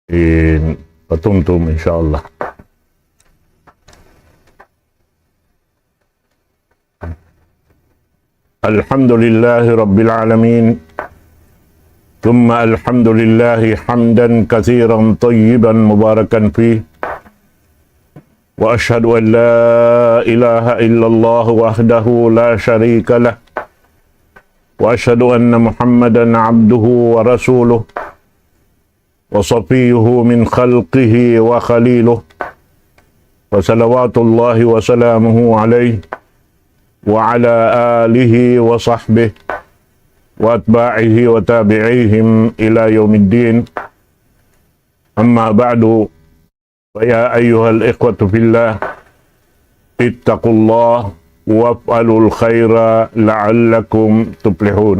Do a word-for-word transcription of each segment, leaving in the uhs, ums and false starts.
in patumtum, insya Allah. الحمد لله رب العالمين، ثم الحمد لله حمدا كثيرا طيبا مباركا فيه، وأشهد أن لا إله إلا الله وحده لا شريك له، وأشهد أن محمدا عبده ورسوله، وصفيه من خلقه وخليله، فصلوات الله وسلامه عليه وعلى آله وصحبه وأتباعه وتابعيهم إلى يوم الدين. أما بعد، فيا أيها الإخوة في الله، اتقوا الله وافعلوا الخير لعلكم تفلحون.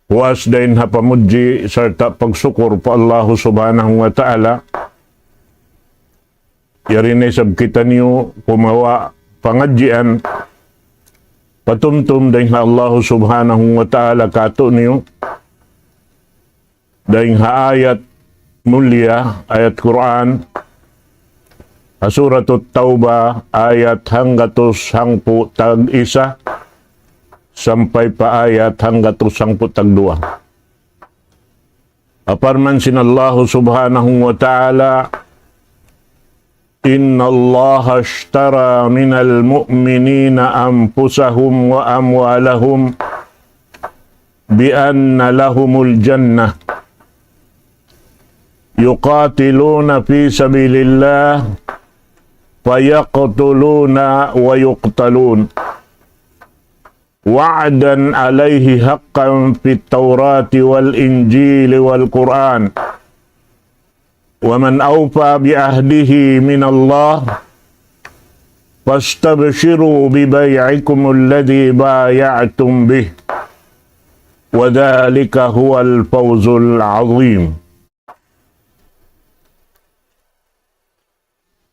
Puas dayn ha pamudji sarta' pagsukur pa Allahu Subhanahu wa Ta'ala. Yari na isab kitaniyu kumawa' pangadjian patumtum dayn ha Allahu Subhanahu wa Ta'ala kātu'niyu. Dayn ha ayat mulia, ayat Qur'an, ha Suratut Tawbah, ayat hanggatus hangpu' tag-isa, sampay pa ayat hanggatus hangpu' tagduwa. Parman sin Allahu Subhanahu wa Ta'ala, إن الله اشترى من المؤمنين أنفسهم وأموالهم بأن لهم الجنة يقاتلون في سبيل الله فيقتلون ويقتلون وعدا عليه حقا في التوراة والإنجيل والقرآن ومن أوفى بعهده من الله فاستبشروا ببيعكم الذي بايعتم به وذلك هو الفوز العظيم.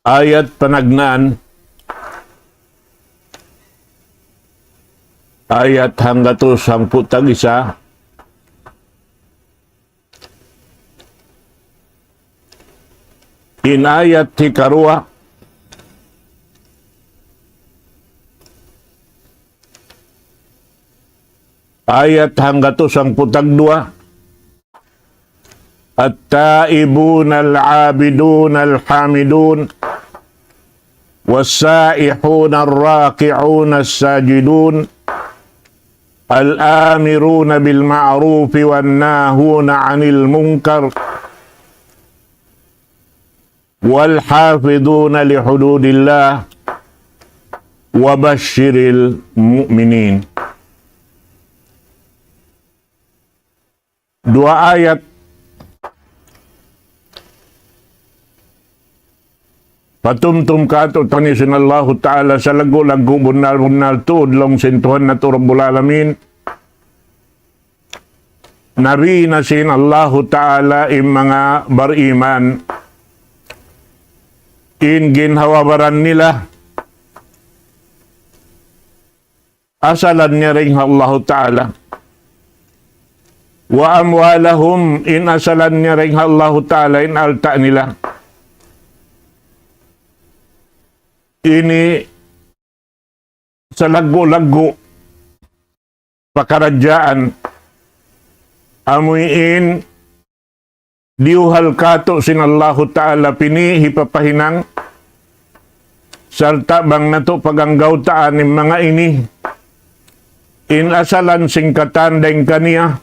Ayat panagnaan, ayat hanggatus hangpu' tag-isa. In ayat hikaruwa, ayat hanggatus hangpu' tagduwa. التائبون العابدون الحامدون والسائحون الراكعون الساجدون الآمرون بالمعروف والناهون عن المنكر والحافظون لحدود الله وبشر المؤمنين. Duwa ayat patumtum kātu'niyu sin Allahu Ta'ala salaggu'-laggu' bunnal-bunnal tuud laung sin Tuhan natu' Rabbul Alamin. Nabi na sin Allahu Ta'ala in manga bariman in ginhawa-baran nila. Asalan niya dayn ha Allahu Ta'ala. وأموالهم, in asalan niya dayn ha Allahu Ta'ala in alta' nila. Ini salaggu'-laggu' pakaradjaan amuin diyuhal kātu' sin Allahu Ta'ala pini' hipapahinang, sarta' bang natu' paganggawtaan in manga ini, in asalan sin katan dayn kaniya,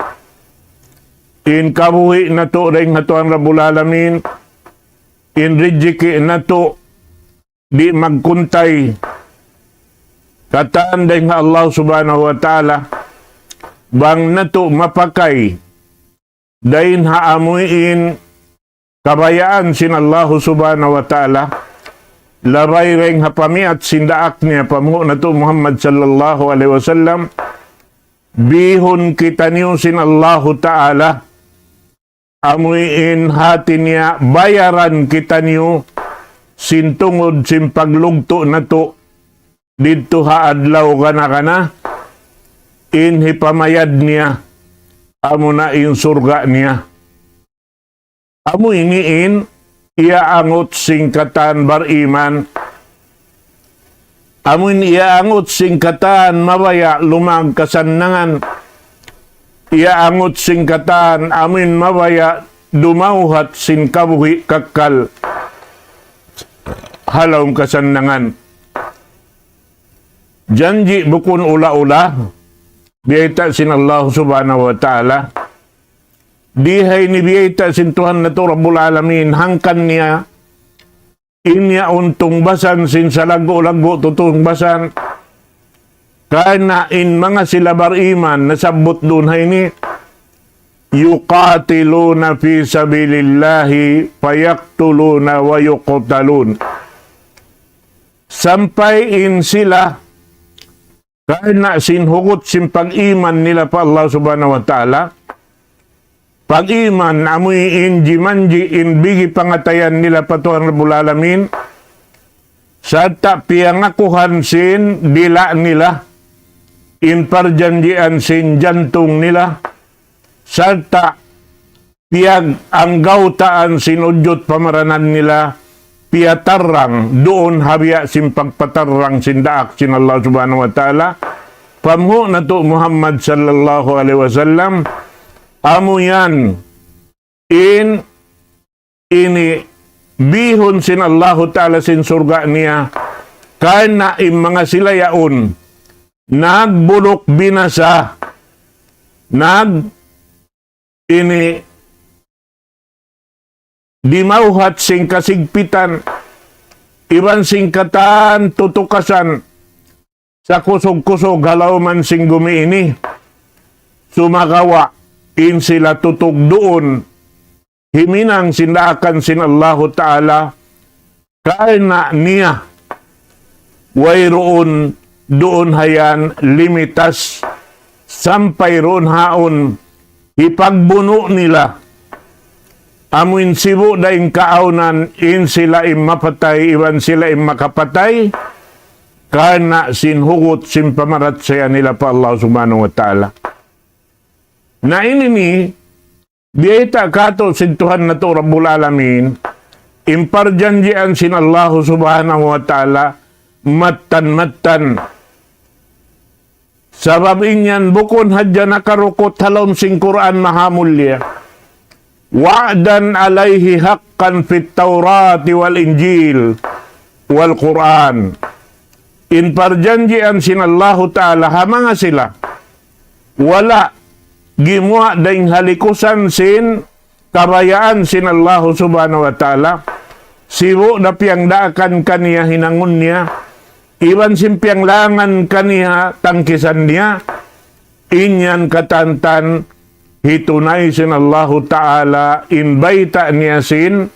in kabuhi' natu' dayn ha Tuhan Rabbul Alamin, in rijiki' natu' di' magkuntay, katan dayn ha Allah Subhanahu wa Ta'ala, bang natu' mapakay dayn ha amuin kabayaan sin Allahu Subhanahu wa Ta'ala, labay dayn ha pamiyat sin daak niya panghu' natu' Muhammad sallallahu alayhi wasallam, bihun kitaniyu sin Allahu Ta'ala, amuin hati niya bayaran kitaniyu sin tungud sin paglugtu' natu' didtu ha adlaw gana-gana, in hipamayad niya amuna in surga' niya. Amu ini in iyaangut sin katan bariman. Amu in iyaangut sin katan mabaya' lumag kasannangan. Iyaangut sin katan amu in mabaya' dumawhat sin kabuhi' kakkal ha lawm kasannangan. Janji' bukun ula-ula, biyayta' sin Allah Subhanahu wa Ta'ala. Di ha ini biyayta' sin Tuhan natu' Rabbul Alamin, hangkan niya, in yaun tungbasan sin salaggu'-laggu' tutungbasan. Karna' in manga sila bariman, nasabbut duun ha ini, يقاتلون في سبيل الله فيقتلون ويقتلون. Sampay in sila, karna' sin hugut sin pag-iman nila pa Allah Subhanahu wa Ta'ala, pag-iman amu in jimanji' in bigi pangatayan nila pa Tuhan Rabbul Alamin, sarta' piyangakuhan sin dila' nila, in parjanjian sin jantung nila, sarta' piyaganggawtaan sin udjut pamaranan nila, piyatarrang duun ha biya' sin pagpatarrang sin daak sin Allah Subhanahu wa Ta'ala. Panghu' natu' Muhammad sallallahu alayhi wasallam, amu yan in ini bihun sin Allahu Ta'ala sin surga' niya, karna' in manga sila yaun nagbuluk binasa, nag ini dimawhat sin kasigpitan, iban sin katan tutukasan, sa kusug-kusug ha lawman sin gumi ini, sumagawa' in sila tutug duun, himinang sin daakan sin Allahu Ta'ala, karna' niya, wayruun duun hayan limitas, sampay duun haun hipagbunu' nila. Amu in sibu' da in kaawnan, in sila in mapatay, iban sila in makapatay, karna' sin hugut sin pamarachaya nila pa Allah Subhanahu wa Ta'ala. Na ini ini, biyayta' katu' sin Tuhan natu' Rabbul Alamin, in parjanjian sin Allah Subhanahu wa Ta'ala, mattan-mattan. Sabab in yan bukun hadja nakarukut ha lawm sin Qur'an mahamulliya. وعدا عليه حقا في التوراة والإنجيل والقرآن. In parjanjian sin Allahu Ta'ala ha manga sila wala' gimuwa' dayn ha likusan sin kabayaan sin Allahu Subhanahu wa Ta'ala, sibu' da piyagdaakan kaniya hinangun niya, iban sin piyaglangan kaniya tangkisan niya, in yan katantan hitunay sin Allahu Ta'ala in bayta' niya sin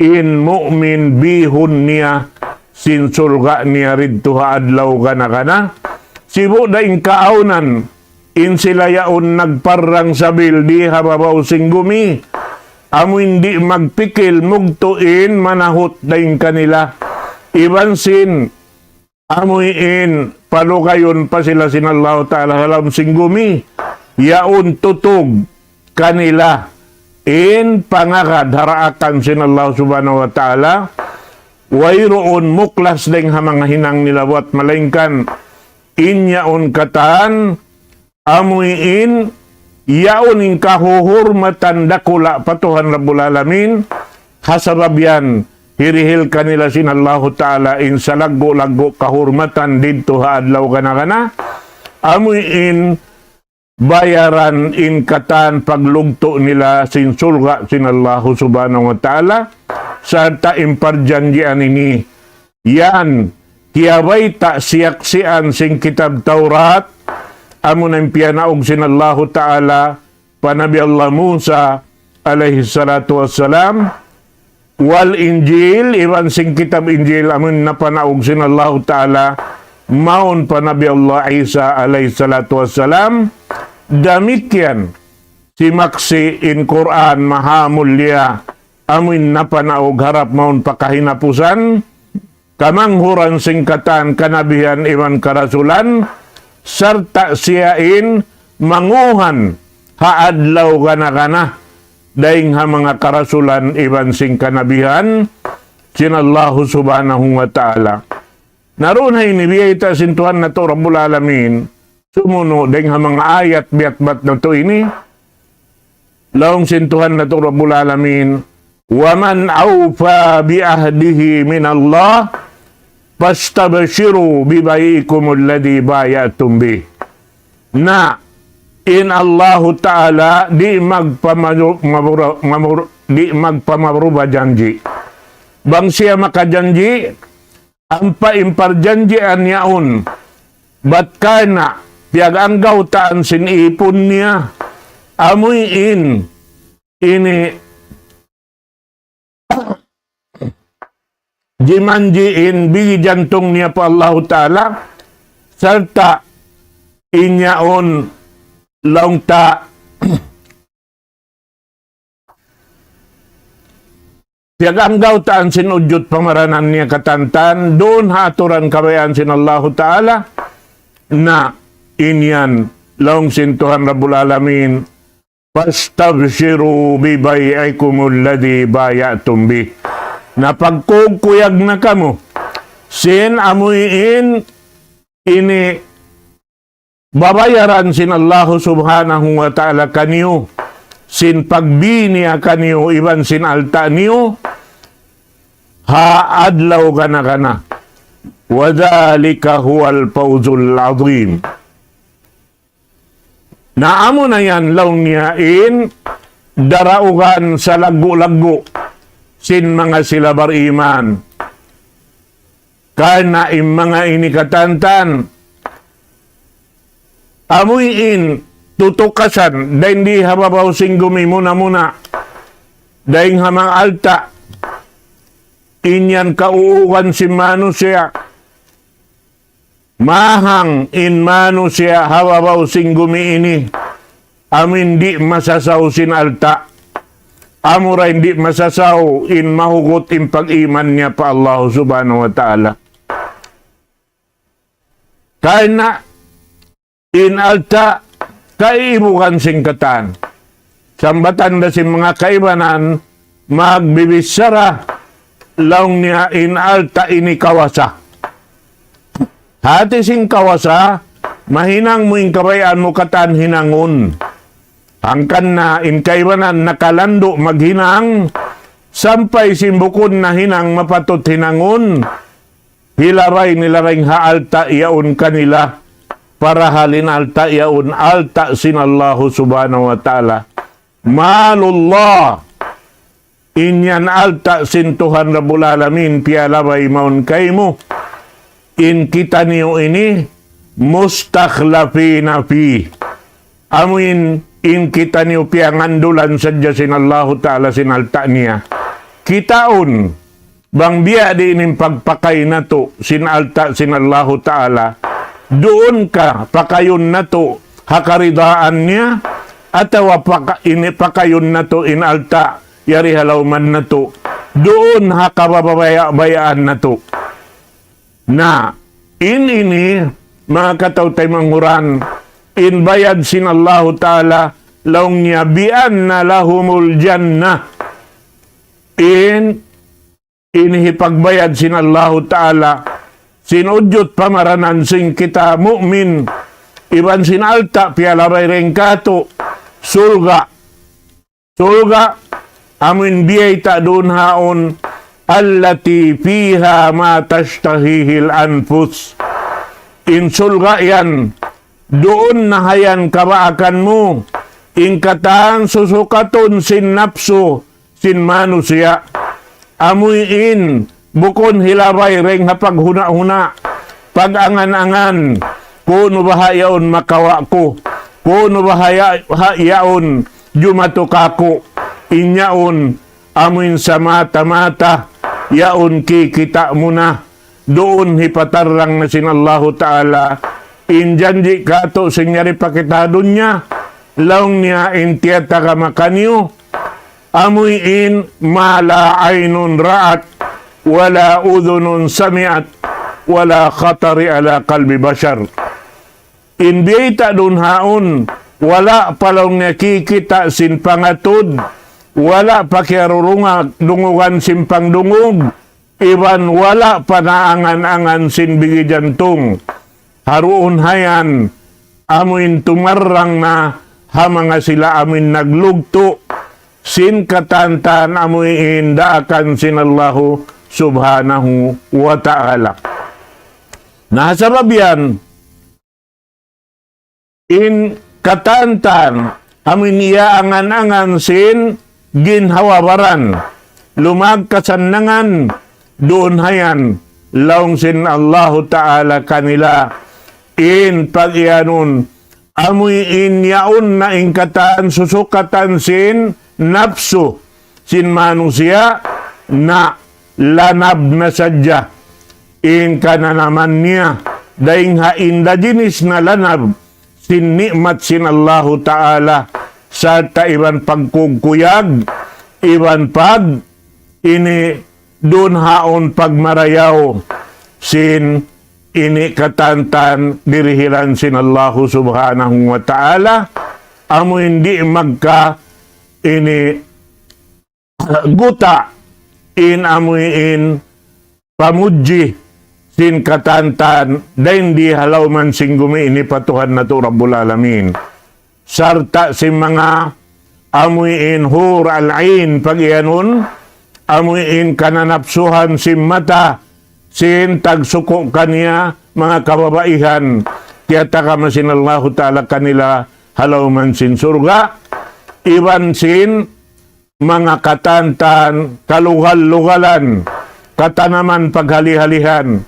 in mu'min bihun niya sin surga' niya didtu ha adlaw gana-gana. Sibu' da in kaawnan, in sila yaun nagparrang sabil di ha babaw sin gumi, amu in di' magpikil mugtu' in manahut dayn kanila. Iban sin amu in palugayun pa sila sin Allahu Ta'ala ha lawm sin gumi, yaun tutug kanila in pangagad ha daakan sin Allah Subhanahu wa Ta'ala, wayruun muklas dayn ha manga hinang nila buwat malaingkan in yaun katan, amu in yaun in kahuhurmatan dakula' pa Tuhan Rabbul Alamin, ha sabab yan, hirihil kanila sin Allahu Ta'ala in salaggu'-laggu' kahurmatan didtu ha adlaw gana-gana, amu in bayaran in katan paglugtu' nila sin surga' sin Allahu Subhanahu wa Ta'ala, sarta' in parjanjian ini. Yan, kiyabayta' siyaksian sin kitab Tawrat, amu na in piyanaug sin Allahu Ta'ala pa Nabi Allah Musa alayhi salatu wassalam, wal Injil, iban sin kitab Injil, amu in napanaug sin Allahu Ta'ala, mawn pa Nabi Allah Isa alayhi salatu wassalam, damikkiyan, simaksi' in Qur'an mahamulliya, amu in napanaug harap mawn pa kahinapusan, kamanghuran sin katan kanabihan iban karasulan, sarta' siya in mangūhan ha adlaw gana-gana, dayn ha manga karasulan iban sin kanabihan, sin Allahu Subhanahu wa Ta'ala. Na duun ha ini biyayta' sin Tuhan natu' Rabbul Alamin, sumunu' dayn ha manga ayat biyatbat natu' ini, laung sin Tuhan natu' Rabbul Alamin, ومن أوفى بعهده من الله فاستبشروا ببيعكم الذي بايعتم به. Na in Allahu Ta'ala di' magpamaru-, mamura-, mamur-, di' magpamaruba janji'. Bang siya makajanji', ampa in parjanjian yaun, bat karna' piyag-anggawtaan sin ipun niya, amuin ini jimanji' in bigi jantung niya pa Allahu Ta'ala, sarta' in yaun laung ta piyag-anggawtaan sin ujud pamaranan niya katantan, duun ha aturan kabayaan sin Allahu Ta'ala, na in yan laung sin Tuhan Rabbul Alamin, فاستبشروا ببيعكم الذي بايعتم به. Na pagkukuyag na kamu, sin amuin ini babayaran sin Allahu Subhanahu wa Ta'ala kaniyu, sin pagbī niya kaniyu iban sin alta' niyu, ha adlaw gana-gana. وذلك هو الفوز العظيم. Na amu na yan laung niya in daraugan salaggu'-laggu' sin manga sila bariman. Karna' in manga ini katantan, amuin tutukasan, dayn di ha babaw sin gumi muna-muna, dayn ha manga alta', in yan kauugan sin manusiya', mahang in manusiya' ha babaw sin gumi ini, amuin di' masasaw sin alta'. Amura in di' masasaw in mahugut in pag-iman niya pa Allah Subhanahu wa Ta'ala. Karna' in alta' kaibugan sin katan. Sambatan da sin manga kaibanan, magbibichara laung niya in alta' ini kawasa. Hati sin kawasa, mahinang mu in kabayaan mu katan hinangun. Hangkan na in kaibanan nakalandu' maghinang, sampay sin bukun na hinang mapatut hinangun, hilabay nila dayn ha alta' yaun kanila, parahal in alta' yaun alta' sin Allahu Subhanahu wa Ta'ala. مال الله. In yan alta' sin Tuhan Rabbul Alamin piyalabay mawn kaymu. In kitaniyu ini مستخلفين فيه. Amuin in kitaniyu piyangandulan sadja sin Allahu Ta'ala sin alta' niya. Kitaun, bang biya' diin in pagpakay natu' sin alta' sin Allahu Ta'ala, duun ka pakayun natu' ha karidaan niya, atawa paka-, ini pakayun natu' in alta' yari ha lawman natu', duun ha kababaya-bayaan natu'. Na, in ini, manga kataw-taymanghuran, in bayad sin Allahu Ta'ala, laung niya, بأن لهم الجنة. In, in hipagbayad sin Allahu Ta'ala, sin ujud pamaranan sin kita mu'min, iban sin alta' piyalabay dayn kātu', surga'. Surga', amuin biyayta' duun haun, التي فيها ما تشتهيه الأنفس. In surga' yan, duun na ha yan kabaakan mu, in katan susukatun sin napsu, sin manusiya'. Amuin, bukun hilabay dayn ha paghuna'-huna', pag-angan-angan, kunu' baha' yaun makawa' ku, kunu' baha' ya-, ha-, yaun jumatu kāku', in yaun, amuin samata-mata, yaun kikita' mu na, duun hipatarrang na sin Allahu Ta'ala, in janji' kātu' sin yari pa kita ha dunya, laung niya in tiyatagama kaniyu, amuin ما لا عين رأت ولا أذن سمعت ولا خطر على قلب بشر. In biyayta' duun haun, wala' pa laung niya kikita' sin pangatud, wala' pa kiyarurungan dungugan sin pangdungug, iban wala' pa naangan-angan sin bigi jantung. Ha duun hayan, amuin tumarrang na ha manga sila amuin naglugtu' sin katantan amuin daakan sin Allahu Subhanahu wa Ta'ala. Na ha sabab yan, in katantan, amuin iyaangan-angan sin ginhawa-baran, lumag kasannangan, duun hayan, laung sin Allahu Ta'ala kanila, in pag-iyanun, amuin yaun na in katan susukatan sin napsu, sin manusiya' na lanab na sadja in kananaman niya, dayn ha inda jinis na lanab, sin ni'mat sin Allahu Ta'ala, sarta' iban pagkugkuyag, iban pag ini duun haun pagmarayaw, sin ini katantan dirihilan sin Allahu Subhanahu wa Ta'ala, amuin di' magka ini guta' in amuin pamudji sin katantan, dayn di ha lawm sin gumi ini pa Tuhan natu' Rabbul Alamin. Sarta' sin manga amuin hur al-ain pag-iyanun, amuin kananapsuhan sin mata, sin tagsuku' kaniya manga kababaihan, tiyatagama sin Allahu Ta'ala kanila ha lawm sin surga', iban sin manga katantan, kalugal-lugalan, katanaman paghali-halihan,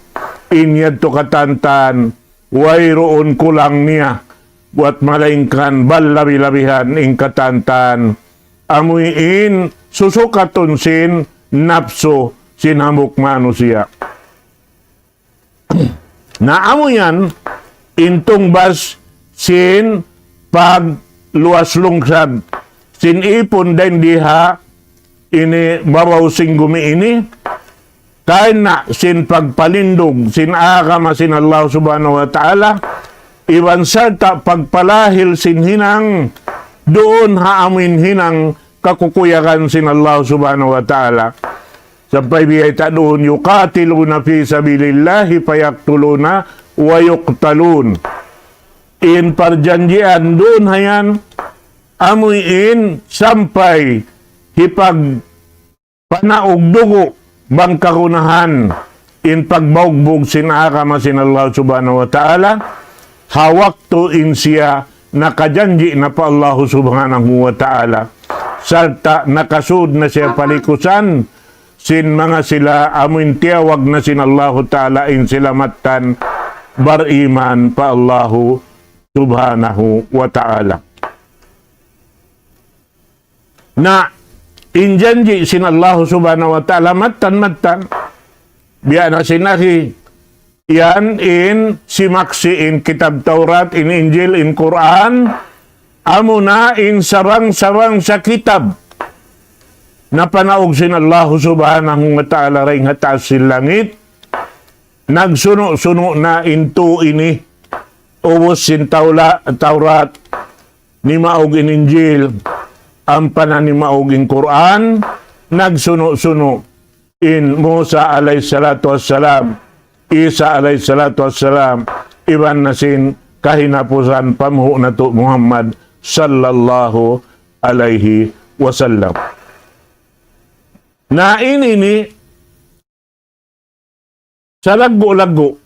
in yadtu katantan, wayruun kulang niya, buwat malaingkan bal labi-labihan in katantan, amuin susukatun sin napsu sin hambuuk manusiya'. Na amu yan, in tungbas sin pagluwas lungsad sin ipun dayn di ha ini babaw sin gumi ini, karna' sin pagpalindug sin agama sin Allah Subhanahu wa Ta'ala, iban sarta' pagpalahil sin hinang duun ha amuin hinang kakukuyagan sin Allah Subhanahu wa Ta'ala. Sampay biyayta' duun, يقاتلون في سبيل الله فيقتلون ويقتلون. In parjanjian duun hayan, amuin sampay hipagpanaug dugu' bang kagunahan in pagbaugbug sin agama sin Allah Subhanahu wa Ta'ala, ha waktu in siya nakajanji' na pa Allahu Subhanahu wa Ta'ala, sarta' nakasud na siya palikusan sin manga sila amuin tiyawag na sin Allahu Ta'ala in sila mattan bariman pa Allahu Subhanahu wa Ta'ala. Na in janji' sin Allahu Subhanahu wa Ta'ala mattan-mattan, biya' na sin agi, yan in simaksi' in kitab Tawrat, in Injil, in Qur'an, amuna in sabang-sabang sa kitab napanaug sin Allahu Subhanahu wa Ta'ala dayn ha taas sin langit, nagsunu'-sunu' na in tū ini, ubus sin Tawla-, Tawrat, nimaug in Injil, ampa na nimaug in Qur'an, nagsunu'-sunu' in Musa alayhi salatu wassalam, Isa alayhi salatu wassalam, iban na sin kahinapusan pamuhu' natu' Muhammad sallallahu alayhi wasallam. Na ini ini, salaggu'-laggu',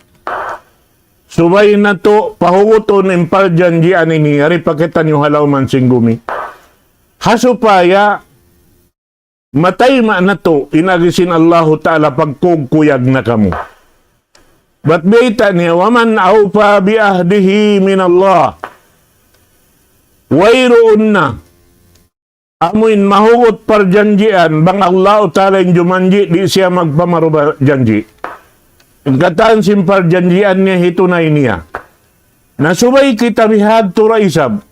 subay natu' pahugutun in parjanjian ini, yari pa kitaniyu ha lawm sin gumi. Ha supaya matayma' natu' in agi sin Allahu Ta'ala pagkukuyag na kamu. Bat bayta' niya, ومن أوفى بعهده من الله. Wayruun na amuin mahugut parjanjian, bang Allahu Ta'ala in jumanji', di' siya magpamaruba janji'. In katan sin parjanjian niya hitunay niya. Na subay kita bihadtu da isab.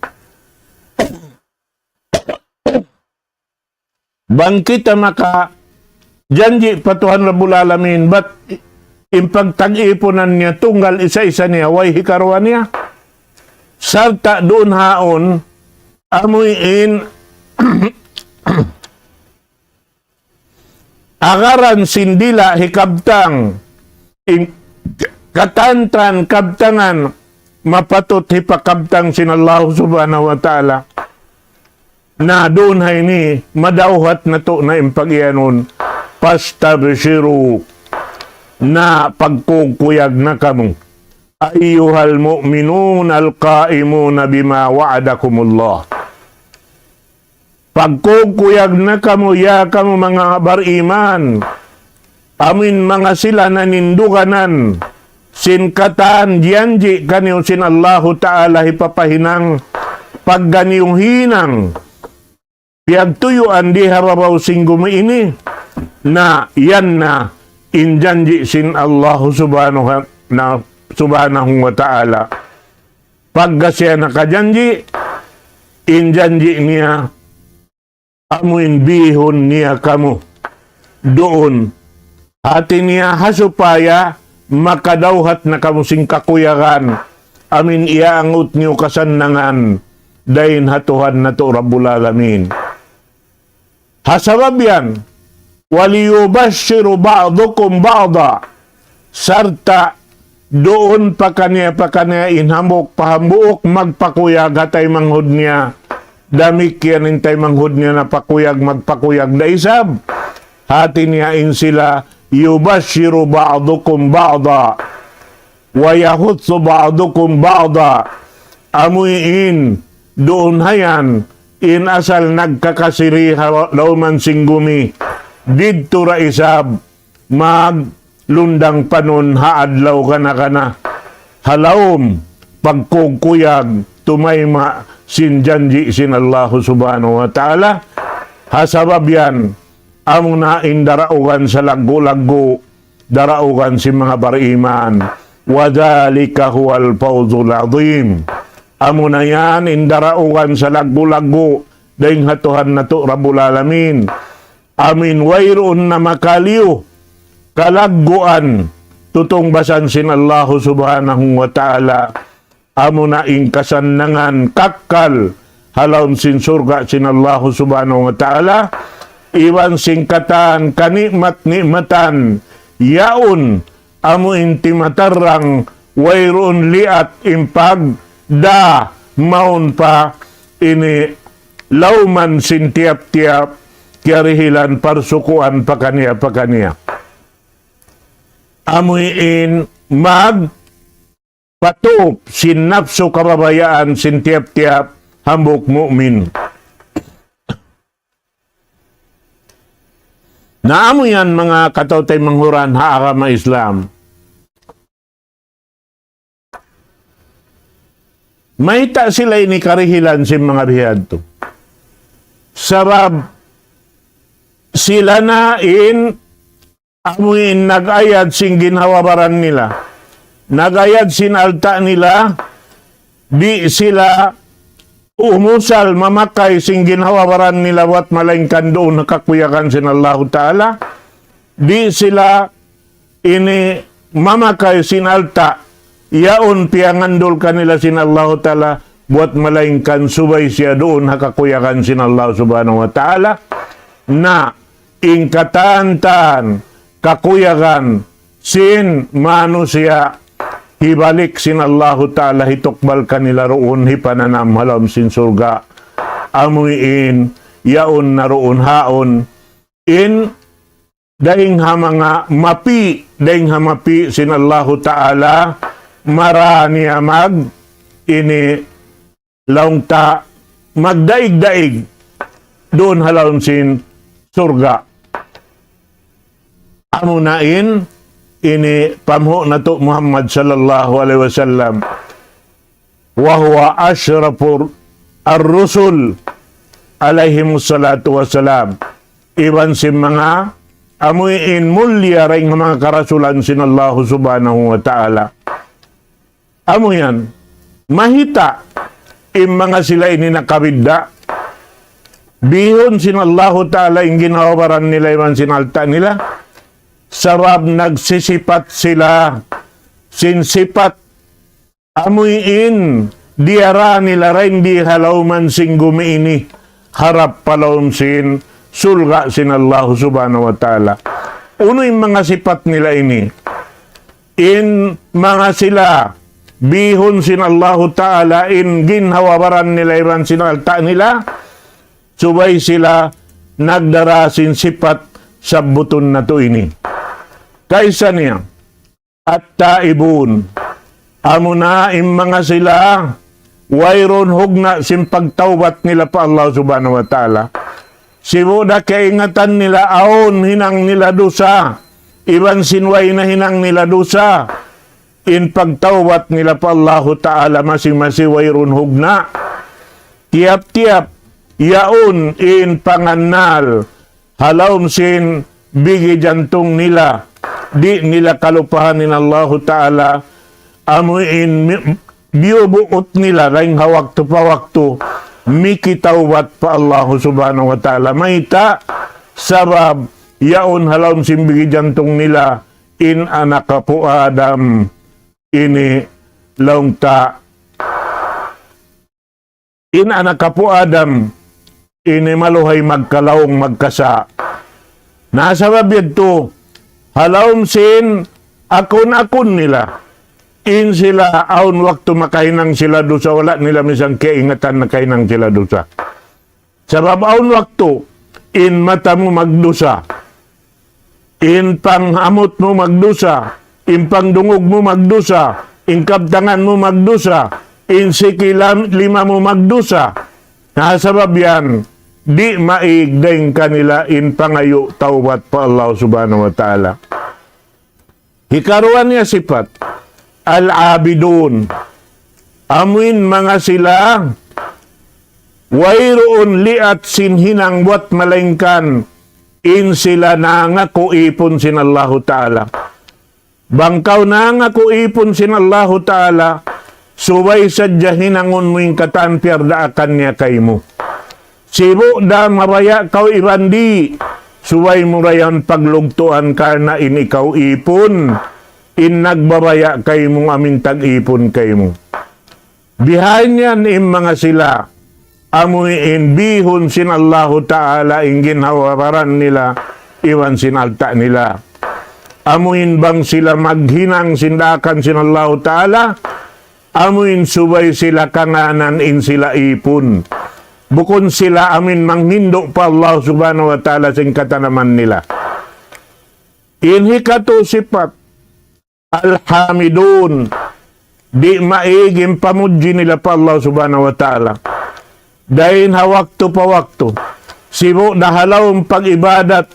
Bang kita makajanji' pa Tuhan Rabbul Alamin, bat in pagtag-ipunan niya tunggal isa-isa niya, way hikaruwa niya. Sarta' duun haun, amuin agaran sin dila' hikabtang, in, katantan kabtangan mapatut hipakabtang sin Allah Subhanahu wa Ta'ala. Na duun ha ini, madawhat natu' na in pag-iyanun, فاستبشروا, na pagkukuyag na kamu. أيها المؤمنون القائمون بما وعدكم الله. Pagkukuyag na kamu, ya kamu manga bariman, amuin manga sila naninduganan sin katan janji' kaniyu sin Allahu Ta'ala hipapahinang, pagga niyu hinang piyagtuyuan di ha babaw sin gumi ini, na yan na in janji' sin Allahu Subhanahu wa, na, Subhanahu wa Ta'ala. Pagga siya nakajanji', in janji' niya, amuin bihun niya kamu duun. Hati niya ha supaya makadawhat na kamu sin kakuyagan, amuin iyaangut niyu kasannangan dayn ha Tuhan natu' Rabbul Alamin. Ha sabab yan, وليبشر بعضكم بعضا. Sarta' duun pakaniya-pakaniya in hambuuk pa hambuuk magpakuyag ha taymanghud niya. Damikkiyan in taymanghud niya napakuyag, magpakuyag da isab. Hati niya in sila, يبشر بعضكم بعضا ويحث بعضكم بعضا. Amuin duun ha yan, in asal nagkakasiri ha lawman sin gumi, didtu da isab maglundang panun ha adlaw kana-kana, ha lawm pagkukuyag tumayma' sin janji' sin Allahu Subhanahu wa Ta'ala. Ha sabab yan, amuna in daraugan salaggu'-laggu', daraugan sin manga bariman. وذلك هو الفوز العظيم. Amuna yan in daraugan salaggu'-laggu' dayn ha Tuhan natu' Rabbul Alamin. Amuin wayruun na makaliyu kalagguan tutungbasan sin Allahu Subhanahu wa Ta'ala. Amuna in kasannangan kakkal ha lawm sin surga' sin Allahu Subhanahu wa Ta'ala, iban sin katan kani'mat-ni'matan yaun, amuin timatarrang wayruun liat in pagdā mawn pa ini lawman sin tiyap-tiyap kiyarihilan parsukuan pakaniya-pakaniya. Amuin mag patup sin napsu kababayaan sin tiyap-tiyap hambuuk mu'min. Na amu yan manga kataw-taymanghuran ha agama Islam. Mayta' sila ini karihilan sin manga bihadtu? Sabab sila na in amuin nag-ayad sin ginhawa-baran nila. Nag-ayad sin alta' nila, di' sila umusal mamakay sin ginhawa-baran nila buat malaingkan duun ha kakuyagan sin Allahu Ta'ala. Di' sila ini mamakay sin alta' yaun piyangandul kanila sin Allahu Ta'ala buat malaingkan subay siya duun ha kakuyagan sin Allah Subhanahu wa Ta'ala. Na in katan-katan kakuyagan sin manusiya' hibalik sin Allahu Ta'ala hitukbal kanila duun hipananam ha lawm sin surga'. Amuin yaun na duun haun in dayn ha manga mapi', dayn ha mapi' sin Allahu Ta'ala, mara niya mag ini laung ta magdaig-daig duun ha lawm sin surga'. Amuna in ini panghu' natu' Muhammad sallallahu alayhi wasallam. وهو أشرف الرسل عليهم الصلاة والسلام. Iban sin manga amuin mulia dayn ha manga karasulan sin Allahu Subhanahu wa Ta'ala. Amu yan, mahita' in manga sila ini nakabidda'. Bihun sin Allahu Ta'ala in ginhawa-baran nila iban sin alta' nila. Sabab nagsisipat sila sin sipat amuin diyara nila dayn di ha lawm sin gumi ini, harap pa lawm sin surga' sin Allah Subhanahu wa Ta'ala. Unu in manga sipat nila ini? In manga sila, bihun sin Allahu Ta'ala in ginhawa-baran nila iban sin alta' nila, subay sila nagdara sin sipat sabbutun natu' ini. Kaisa niya, at-taibun. Amuna in manga sila, wayruun hugna' sin pagtawbat nila pa Allah Subhanahu wa Ta'ala. Sibu' da kaingatan nila awn hinang nila dusa, iban sin way nahinang nila dusa, in pagtawbat nila pa Allahu Ta'ala masi-masi wayruun hugna'. Tiyap-tiyap, yaun in pangannal, ha lawm sin bigi jantung nila, di' nila kalupahan in Allahu Ta'ala, amu in mi-, biyubuut nila dayn ha waktu pa waktu, mikitawbat pa Allahu Subhanahu wa Ta'ala. Mayta'? Sabab, yaun ha lawm sin bigi jantung nila, in anak apu' Adam, ini laung ta, in anak apu' Adam, ini maluhay magkalaung, magkasa'. Na sabab yadtu, ha lawm sin akun-akun nila. In sila awn waktu makahinang sila dusa, wala' nila misan kaingatan nakahinang sila dusa. Sabab awn waktu, in mata mu magdusa, in panghamut mu magdusa, in pangdungug mu magdusa, in kabtangan mu magdusa, in siki lam-, lima mu magdusa. Na sabab yan, di' maig dayn kanila in pangayu' tawbat pa Allah Subhanahu wa Ta'ala. Hikaruwa niya sipat, al-abidun. Amuin manga sila, wayruun liat sin hinang buwat malaingkan in sila nangaku ipun sin Allahu Ta'ala. Bang kaw nangaku ipun sin Allahu Ta'ala, subay sadja hinangun mu in katan piyardaakan niya kaymu. Sibu' da mabaya' kaw iban di', subay mu da yan paglugtuan karna' in ikaw ipun, in nagbabaya' kaymu amu in tag-ipun kaymu. Bihaun yan in manga sila, amu in bihun sin Allahu Ta'ala in ginhawa-baran nila, iban sin alta' nila. Amu in bang sila maghinang sin daakan sin Allahu Ta'ala, amu in subay sila kangānan in sila ipun. Bukun sila amu in manghindu' pa Allah Subhanahu wa Ta'ala sin katanaman nila. In hikatu sipat, al-hamidun. Di' maig in pamudji nila pa Allah Subhanahu wa Ta'ala. Dayn ha waktu pa waktu. Sibu' da ha lawm pag-ibadat,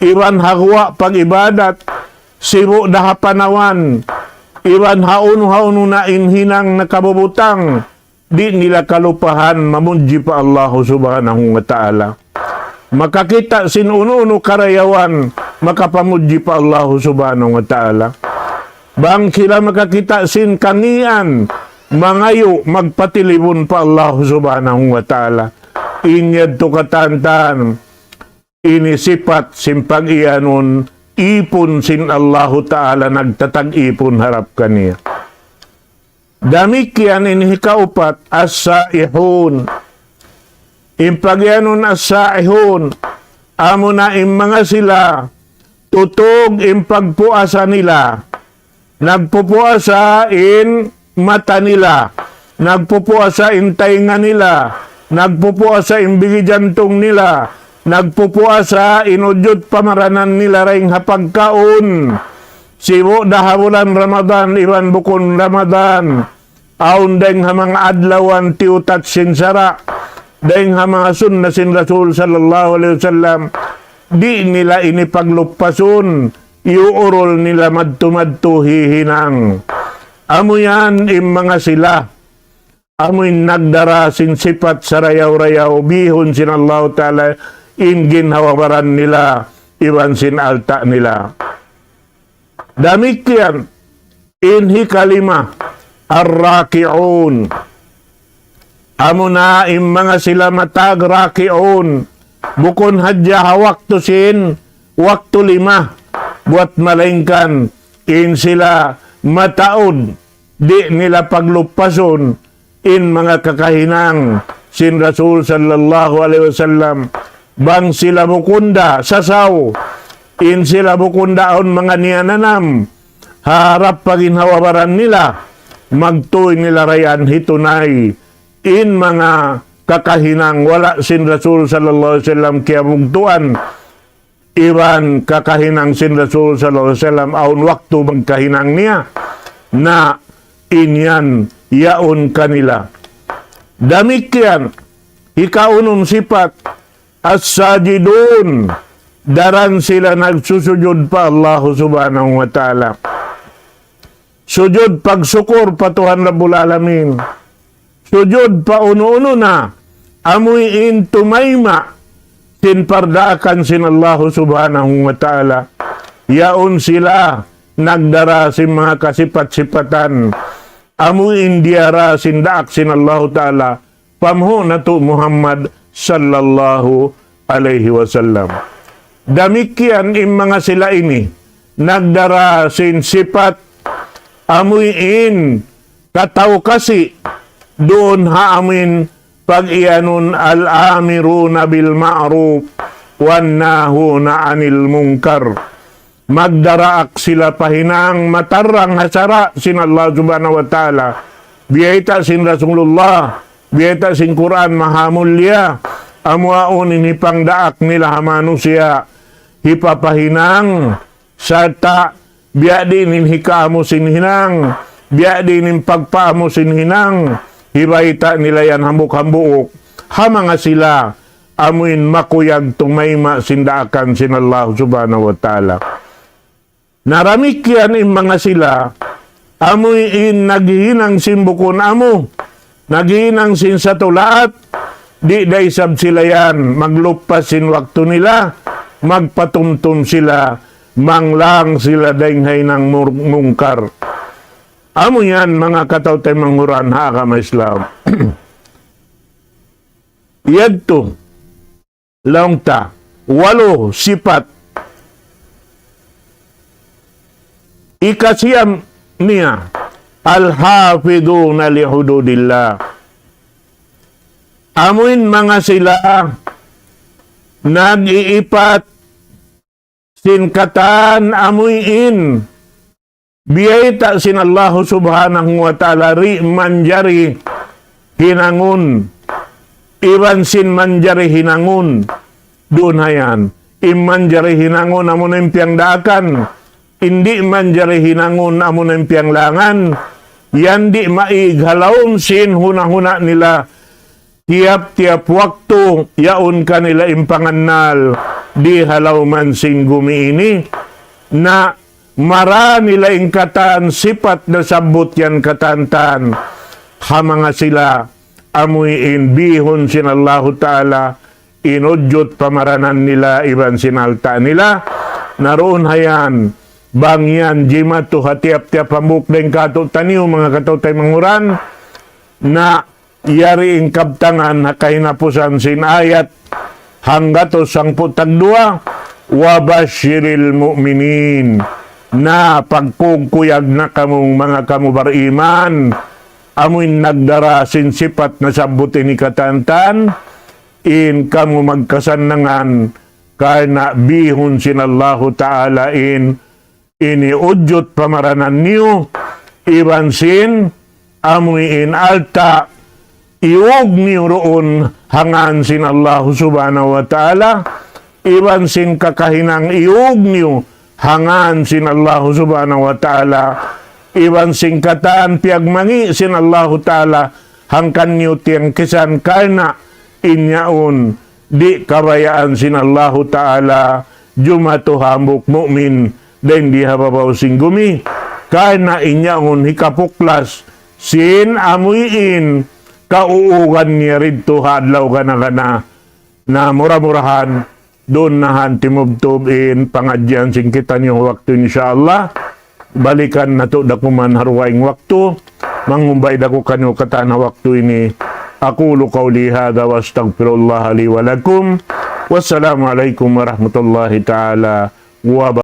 iban ha guwa' pag-ibadat, sibu' da ha panawan, iban ha unu-unu na in hinang nakabubutang, di' nila kalupahan mamudji pa Allahu Subhanahu wa Ta'ala. Makakita' sin unu-unu karayawan, makapamudji pa Allahu Subhanahu wa Ta'ala. Bang sila makakita' sin kangīan, mangayu', magpatilibun pa Allahu Subhanahu wa Ta'ala. In yadtu katantan, ini sipat sin pag-iyanun ipun sin Allahu Ta'ala nagtatag-ipun harap kaniya. Damikkiyan in hikaupat, as-saihun. In pag-iyanun as-saihun, amuna in manga sila, tutug in pagpuasa nila. Nagpupuasa in mata nila, nagpupuasa in taynga nila, nagpupuasa in bigi jantung nila, nagpupuasa in ujud pamaranan nila dayn ha pagkaun. Sibu' da ha bulan Ramadan, iban bukun Ramadan. Awn dayn ha manga adlawan tiyutat sin sara', dayn ha manga sunna sin Rasul sallallahu alayhi wasallam, di' nila ini pagluppasun, iyuurul nila madtu-madtu hihinang. Amu yan in manga sila, amu in nagdara sin sipat sarayaw-rayaw, bihun sin Allahu Ta'ala, in ginhawa-baran nila, iban sin alta' nila. Damikkiyan, in hikalima, ar-raki'un. Amuna in manga sila matag raki'un. Bukun hadja ha waktu sin, waktu lima. Buwat malaingkan, in sila mataud, di' nila pagluppasun, in manga kakahinang sin Rasul sallallahu alayhi wasallam, bang sila bukun da sasaw, in sila bukun da awn manga niyananam ha harap pa ginhawa-baran nila, magtuy nila dayn hitunay in manga kakahinang wala' sin Rasul sallallahu alayhi wasallam kiyabugtuan, iban kakahinang sin Rasul sallallahu alayhi wasallam awn waktu magkahinang niya, na in yan yaun kanila. Damikkiyan, hikaunum sipat, as-sajidun, daran sila nagsusujud pa Allahu subhanahu wa ta'ala. Sujud pagsukur pa Tuhan Rabbul Alamin. Sujud pa unu-unu na, amuin tumayma' sin pardaakan sin Allahu subhanahu wa ta'ala. Yaun sila nagdara sin manga kasipat-sipatan, amuin diyara sin daak sin Allahu ta'ala, pamhu natu' Muhammad sallallahu alayhi wasallam. Damikkiyan in manga sila ini, nagdara sin sipat amuin kataw kasi duun ha amuin pag-iyanun al-amiruna bil ma'ruf wan nahuna anil munkar. Magdaraak sila pa hinang matarrang ha sara' sin Allah subhanahu wa ta'ala. Biyayta' sin Rasulullah, biyayta' sin Qur'an maha mulia, amu awn in hipangdaak nila ha manusiya', hipapahinang, sarta' biya' diin in hikaamu sin hinang, biya' diin in pagpaamu sin hinang, hibayta' nila yan hambuuk-hambuuk, ha manga sila, amuin makuyag tumayma' sin daakan sin Allah subhanahu wa ta'ala. Na damikkiyan in manga sila, amuin naghihinang sin bukun amu, naghihinang sin satulaat, di' da isab sila yan, magluppas sin waktu nila, magpatumtum sila, manglang sila dayn ha hinang mur-, mungkar. Amu yan manga kataw-taymanghuran ha agama Islam. Yadtu, laung ta, walu sipat. Ikasiyam niya, al-hafiduna li hududillah. Amuin manga sila nag-iipat sin katan amuin biyayta' sin Allahu subhanahu wa ta'ala di' manjari hinangun, iban sin manjari hinangun. Duun ha yan, in manjari hinangun amuna in piyangdaakan, in di' manjari hinangun amuna in piyanglangan, yan di' maig ha lawm sin huna-huna nila. Tiyap-tiyap waktu, yaun kanila in pangannal di ha lawm sin gumi ini, na mara nila in katan sipat nasabbut yan katan-katan. Ha manga sila, amuin bihun sin Allahu Ta'ala, in ujud pamaranan nila, iban sin alta' nila, na duun ha yan, bang yan jimatu ha tiyap-tiyap hambuuk dayn kātu'niyu, manga kataw-taymanghuran, na yari in kabtangan ha kahinapusan sin ayat hanggatus hangpu' tagduwa, "Wa bashiril mu'minin." Na pagkukuyag na kamu manga kamu bariman, amuin nagdara sin sipat nasabbut ini katan-katan, in kamu magkasannangan, karna' bihun sin Allahu Ta'ala in ini ujud pamaranan niyu, iban sin amuin alta' iyug niyu duun ha ngān sin Allahu Subhanahu wa Ta'ala, iban sin kakahinang iyug niyu ha ngān sin Allahu Subhanahu wa Ta'ala, iban sin katan piyagmangi' sin Allahu Ta'ala, hangkan niyu tiyangkisan karna' in yaun di' kabayaan sin Allahu Ta'ala jumatu hambuuk mu'min dayn di ha babaw sin gumi, karna' in yaun hikapuklas sin amuin kauugan niya didtu ha adlaw gana-gana. Na mura-murahan, duun na han timubtub in pangadjian sin kitaniyu waktu ini, insya Allah. Balikan natu' da kuman ha dugaing waktu. Manghumbay da ku kaniyu katan ha waktu ini. أقول قولي هذا وأستغفر الله لي ولكم. والسلام عليكم ورحمة الله تعالى وبركاته.